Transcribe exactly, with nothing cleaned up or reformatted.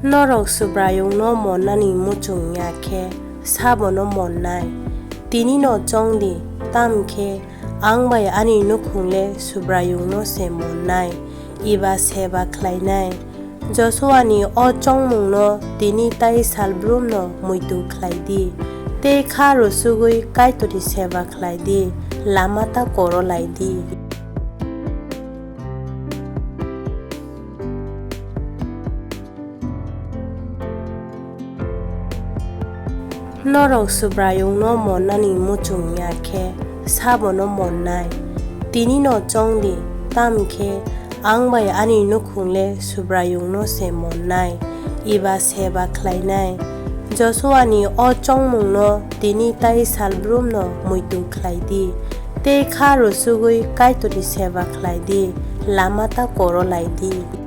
Norok Subraiyungno monnani muchung ya khe sabono monnai. Tini'-no chong di, tamo khe ang bai ani nukhung le Subraiyungno se monnai, eba seba khlainai. Josuani o chongmungno tini tei salbrumno muitu khlai di, tei khá rwsugwi Kaitorni seba khlai di, lama ta koro lai di. Norok Subraiyungno monnani muchung ya khe sabono monnai. Tini'-no chong di, tamo khe ang bai ani nukhung le Subraiyungno se monnai, eba seba khlainai. Josuani o chongmungno tini tei salbrumno muitu khlai di, tei khá rwsugwi Kaitorni seba khlai di, lama ta koro lai di.